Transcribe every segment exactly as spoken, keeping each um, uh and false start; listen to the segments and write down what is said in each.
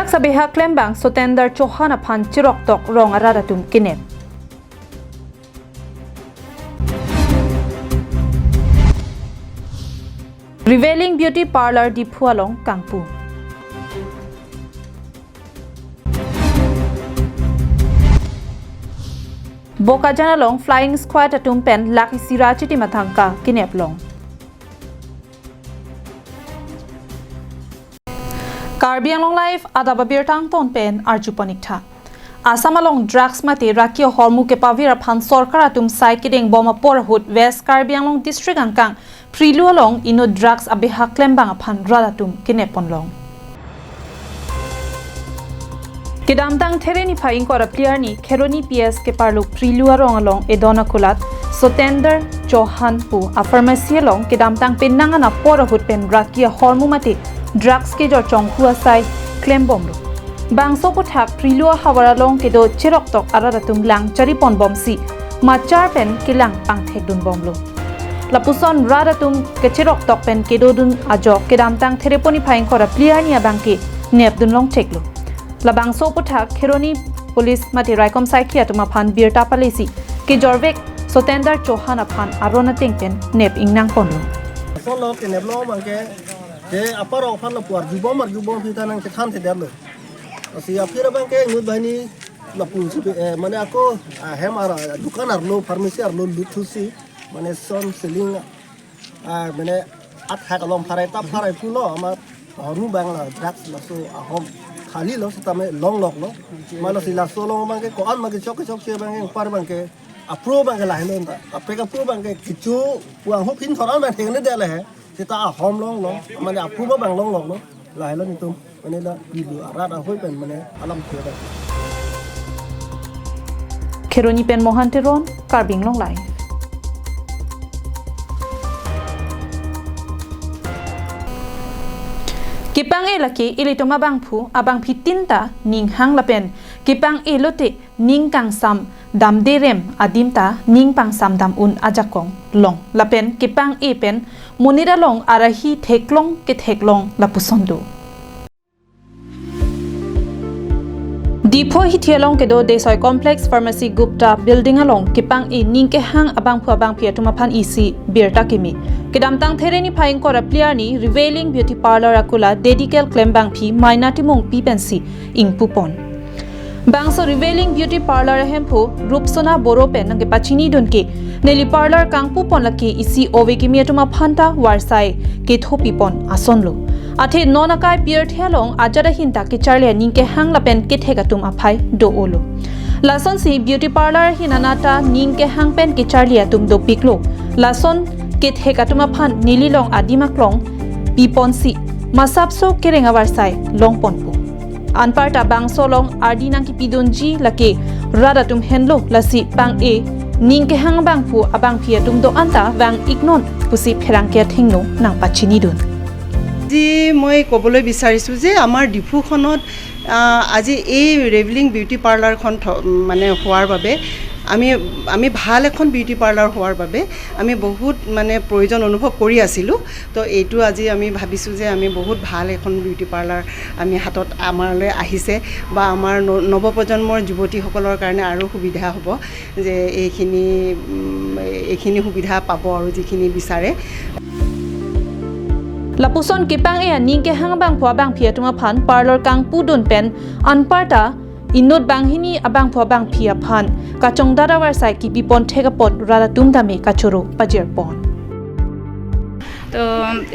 Drugs abeha klembang Sotender Chauhan aphan cheroktok rong arat atum kenep. Revealing Beauty Parlour Diphu along kangpu. Bokajan along Flying Squad atum pen lakh isi ra chitim athangka kenep long. Karbi Anglong Live adap abirta angton pen arjupon ik tha. Assam along drugs mate raki ahormu kepavir aphan sorkar atum sai kedeng bom apor ahut West Karbi Anglong District angkang Prilu along inut drugs abeha klembang aphan rat atum kenep pon long. Kedamtang There niphai ingkoi ra phli arni Kheroni P S keparlo Prilu arong along edon akulat Sotender Chauhan pu a pharmacy along kedamtang penang an apor ahut pen raki ahormu mate drugs kejor chonghu asai klem bomlo. Bangso aphuthak Prilu ahavar along kedo cheroktok arat atum lang chari pon bomsi machar pen kelang pangthek dun bomlo. Lapuson rat atum kecheroktok pen kedo dun ajok kedamtang There niphai ingkoi ra phli arni abangke nep dun long cheklo. Labangso aphuthak Kheroni Police mate raikom saikhi atum aphan birta palesi kejorvek Sotender Chauhan aphan aron ateng pen nep ingnang ponlo. Solo kenep lo abangke, ke apar aphan lo puar jubom ar jubom kita nang kethan thedetlo. Lasi aphi ra abangke inut banghini lapu si, eh, mane ako, ah, hem ar, ah, dukan arlo, pharmacy arlo lut thusi, mane son selling, ah, mane athak along pharai tap pharai pulo, ama ahormu abang la drugs laso ahom khali lo sitame longloklo. Mane si laso along abangke ko-an ma kechok kechokche abangke upar abangke apro abangke lahelo ta. Apek apro abangke kecho puang ho phin thoran abang thekne dele he. Sita ahom longlo, mane apro abang longloklo. Lahelo netum, mane la Prilu arat ahoi pen mane alam theda. Kheroni pen Mohan Teron, Karbi Anglong Live. Kepang-e lake ilitum abangphu abangphi tin ta ninghang lapen kepang-e lote ning kangsam damde rem adim ta ning pangsam dam un ajakong long. Lapen kepang-e pen monit along arahi theklong ketheklong lapuson do. Diphu hithi along kedo Desoi Complex Pharmacy Gupta Building along kepang-e ning kehang abangphu abangphi atum aphan isi birta kimi. Kedamtang There niphai ingkoi ra phli arni Revealing Beauty Parlour akula Dedical klembangphi Maina Timungpi pensi ingpu pon. Bangso Revealing Beauty Parlour ahemphu Rupsona Boro pen nangkepachini dun ke neli parlour kangpu pon lake isi ove kimi atum aphan ta varsai kethopi pon ason lo. Athe non akai pirthe along ajat ahin ta kecharli aning kehang lapen kethek atum aphai do-olo. Lasonsi beauty parlour ahin anat ta ning kehang pen kecharli atum dopiklo. Lason kethek atum aphan neli long adim aklong piponsi masapso kereng avarsai long ponpo. Anparta bangso along ardi nangkipidunji lake rat atum henlo, lasi pang-e ning kehang abangphu abangphi atum do-an ta vang iknon pusi pherangke athengno nangpachinidun. আজি মই ক'বলৈ বিচাৰিছোঁ যে আমাৰ ডিফুখনত, আহ, আজি এই ৰেভেলিং বিউটি পাৰ্লাৰখন থ-, মানে হোৱাৰ বাবে আমি, আমি ভাল এখন বিউটি পাৰ্লাৰ হোৱাৰ বাবে আমি বহুত মানে প্ৰয়োজন অনুভৱ কৰি আছিলোঁ। তো এইটো আজি আমি ভাবিছোঁ যে আমি বহুত ভাল এখন বিউটি পাৰ্লাৰ আমি হাতত আমালৈ আহিছে বা আমাৰ ন-, নৱপ্ৰজন্মৰ যুৱতীসকলৰ কাৰণে আৰু সুবিধা হ'ব যে এইখিনি, উম, এইখিনি সুবিধা পাব আৰু যিখিনি বিচাৰে। Lapuson kepang-e aning kehang abangphu abangphi atum aphan parlour kangpudun pen anparta inut banghini abangphu abangphi aphan kachongdat avarsai kipipon thek apot rat atum tame kachoro pajirpon. তো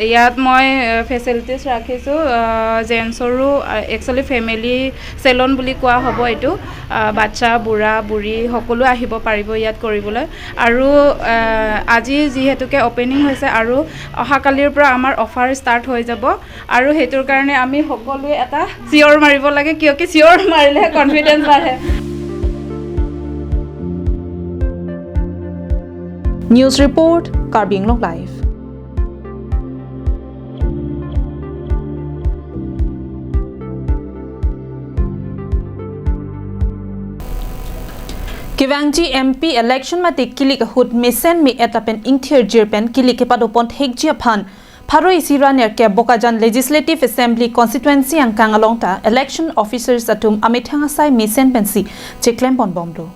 ইয়াত মই, আহ, ফেচিলিটিজ ৰাখিছোঁ, আহ, জেণ্টছৰো, আহ, একচুৱেলি ফেমিলি চেলন বুলি কোৱা হ'ব এইটো। আহ, বাচ্ছা, বুঢ়া, বুঢ়ী সকলো আহিব পাৰিব ইয়াত কৰিবলৈ। আৰু, আহ, আজি যিহেতুকে অপেনিং হৈছে আৰু অহাকালিৰ পৰা আমাৰ অফাৰ ষ্টাৰ্ট হৈ যাব। আৰু সেইটোৰ কাৰণে আমি সকলোৱে এটা চিঞৰ মাৰিব লাগে, কিয় কি চিঞৰ মাৰিলেহে কনফিডেন্স বাঢ়ে। News report, Karbi Anglong Live. Kevangji M P election mate kilik ahut mesen me-et lapen ingthirjir pen kilik kepadopon thekji aphan Pharo isi ra nerkep Bokajan Legislative Assembly Constituency angkang along ta election officers atum amethang asai mesen pensi cheklem ponbomlo.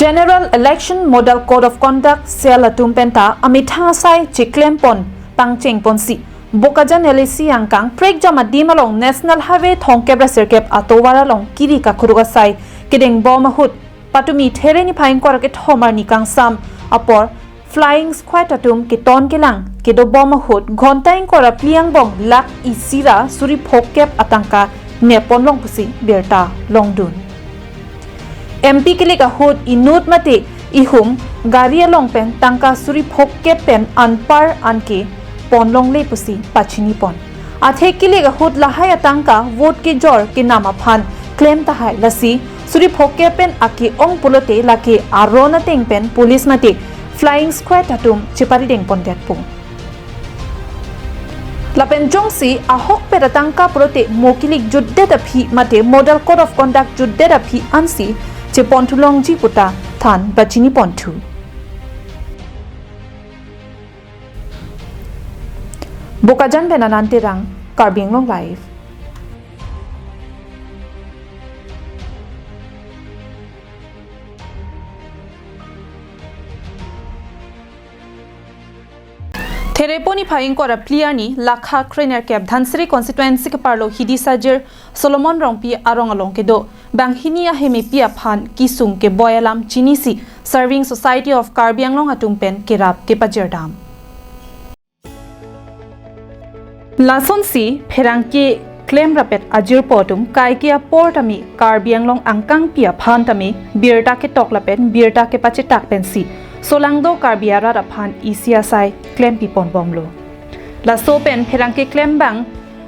General Election Model Code of Conduct Cell atum penta amethang asai cheklem pon pangcheng ponsi Bokajan L A C angkang prekjam adim along National Highway thomkep ra sirkep atovar along kiri kakuruk asai kedeng bom ahut patumi There niphai ingkoi ra kethom arni kangsam apor flying squad atum keton kelang kedo bom ahut ghonta ingkoi ra phli angbong lakh isi ra suri phokep atangka nep ponlong pusi birta longdun. M P kilik ahut inut mate ihum gari along pen tangka suri phokep pen anpar anke ponlongle pusi pachini pon. Athe kilik ahut lahai atangka vote kejor kenam aphan klem tahai, lasi suri phokep pen ake-ong pulote lake aron ateng pen police mate flying squad atum cheparideng pondetpo. Lapen jongsi ahokpet atangka pulote mo kilik jutdet aphi mate Model Code of Conduct jutdet aphi ansi cheponthulongji puta than pachini ponthu. Bokajan pen Anand Terang, Karbi Anglong Live. Therepo niphai ingkoi ra phli arni lakha krenerkep Dhansiri constituency keparlo Hidi Sajir Solomon Rongpi arong along kedo banghini ahemepi aphan kesung keboi alam chinisi Serving Society of Karbi Anglong atum pen kerap kepajirdam. Lasonsi pherangke klem rapet ajirpo atum kaike apor tame Karbi Anglong angkangpi aphan tame birta ketok lapen birta kepachetak pensi solangdo Karbi arat aphan isi asai klempi ponbomlo. Laso pen pherangke klembang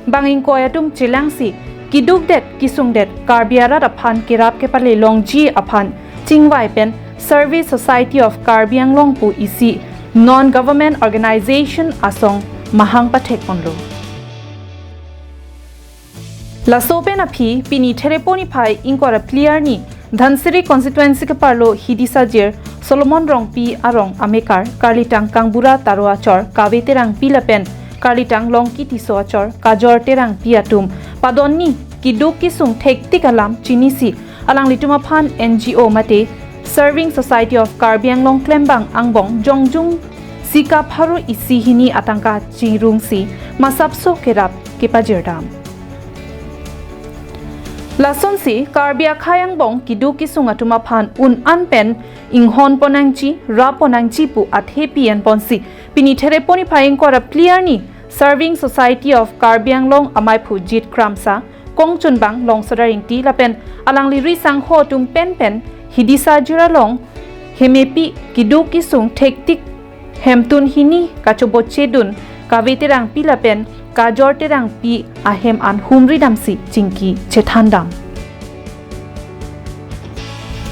bang ingkoi atum chelangsi kedukdet kesungdet Karbi arat aphan kerap kepale longji aphan chingvai pen Serving Society of Karbi Anglong pu isi non government organization asong mahang pathek ponlo. Laso pen aphi pini Therepo niphai ingkoi ra phli arni Dhansiri constituency keparlo Hidi Sajir Solomon Rongpi arong amekar karlitang Kangbura Taro achor Kave Terangpi lapen karlitang Longki Tisso achor Kajor Terangpi atum padonni keduk kesung thektik alam chinisi alanglitum aphan N G O mate Serving Society of Karbi Anglong klembang angbong jongjung sika pharo isi hini atangka chingrumsi masapso kerap kepajirdam. Lasonsi Karbi akhei angbong keduk kesung atum aphan un-an pen inghon ponnangji, rap ponnangji pu athepi enponsi pini Therepo niphai ingkoi ra phli arni Serving Society of Karbi Anglong amaiphu Jit Kramsa, kongchunbang Longsodar Ingti lapen alangli ri sangho atum penpen Hidi Sajir along hemepi keduk kesung thektik hemtun hini kachobochedun Kave Terangpi lapen Kajor Terangpi ahem an humri damsi chingki chethandam.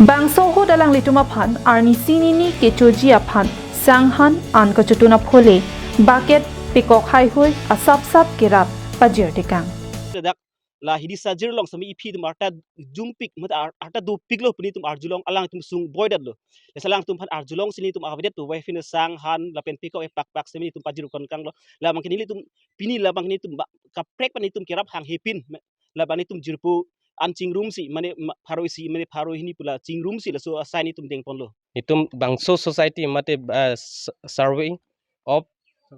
Bangso ahut alanglitum aphan arnisi nini kechoji aphan sanghan an kachotun aphole bucket pekok haihui asapsap kerap pajirtekang. Dak la Hidi Sajir along sami iphi atum arta jumpik, mate ar-, arta dopiklo pini atum arjulong, alangtum sung boidetlo. Lasi alangtum aphan arjulongsi nelitum avedetpo, wai phin sanghan lapen pekok epakpak sami nelitum pajirkon kanglo. Labang ke nelitum pini labang ke nelitum ba-, kaprek pen nelitum kerap hanghe pin. Labang nelitum jirpo an chingrumsi, mane ma-, pharo isi, mane pharo hini pu la chingrumsi laso asai nelitum dengponlo. Nelitum bangso society mate, ah, s-, Serving of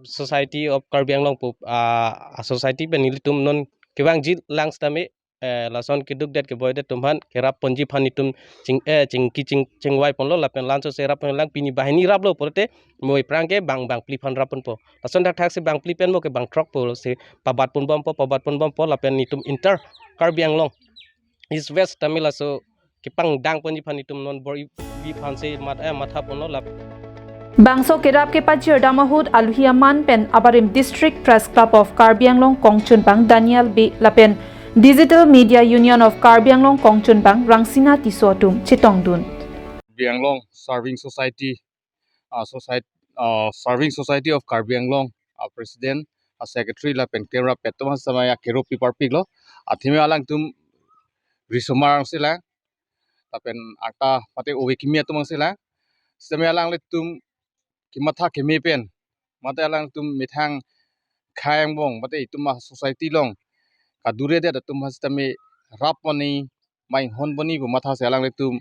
Society of Karbi Anglong pu, ah, a society pen nelitum non kevangji lang sitame, eh, lason kedukdet keboidet atum aphan kerap ponji aphan nelitum ching, eh, chingki ching, chingvai ponlo lapen lanso se rap pon lang pini banghini raplo pulote mo aphrang ke bang, bangphli aphan rap ponpo. Lason thakthak si bangphli pen mo ke bangthrok pulo si pabat ponbompo, pabat ponbompo lapen nelitum inter Karbi Anglong East West tame laso kepangdang ponji aphan nelitum non bor-i, i aphan si mat, eh, matha ponlo lap. Bangso kerap kepajirdam ahut aluhi aman pen abarim District Press Club of Karbi Anglong kongchunbang Daniel Bey lapen Digital Media Union of Karbi Anglong kongchunbang Rangsina Tisso atum chetongdun. Karbi Anglong Serving Society, ah, Society, ah, Serving Society of Karbi Anglong, ah, President, ah, Secretary lapen klem rapet atum samaya keropi parpiklo. Athema alangtum risomar angselang lapen arta mate ove kimi atum angselang. Sitame alanglitum kematha keme pen mate alangtum methang khei angbong mate itum a society along kadure det atum ha sitame rap poni, mainghon poni pu matha si alanglitum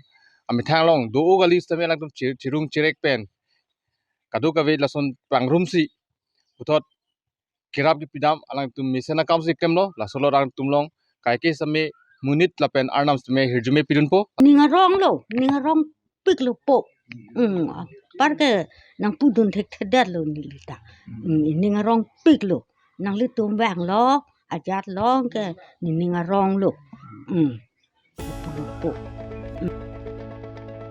amethang along do-o kali sitame alangtum chir-, chirung chirek pen kadokave lason pangrumsi puthot kerap kepidam alangtum mesen akam si klemlo. Laso along alangtum along kaike sitame monit lapen arnam sitame hirjume pidunpo. Ning aronglo, ning arongpiklo po. Hmm, apar ke nangpudun thekthedetlo neli ta. Hmm, ning arongpiklo. Nanglitum vanglo, ajat along ke nening aronglo. Hmm. Pulo po.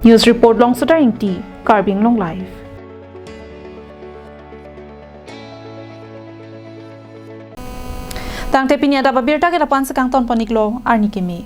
News report Longsota Ingti, Karbi Anglong Live. Tangte pini adap abirta ke lapu-an si kangton pon-iklo, arni keme.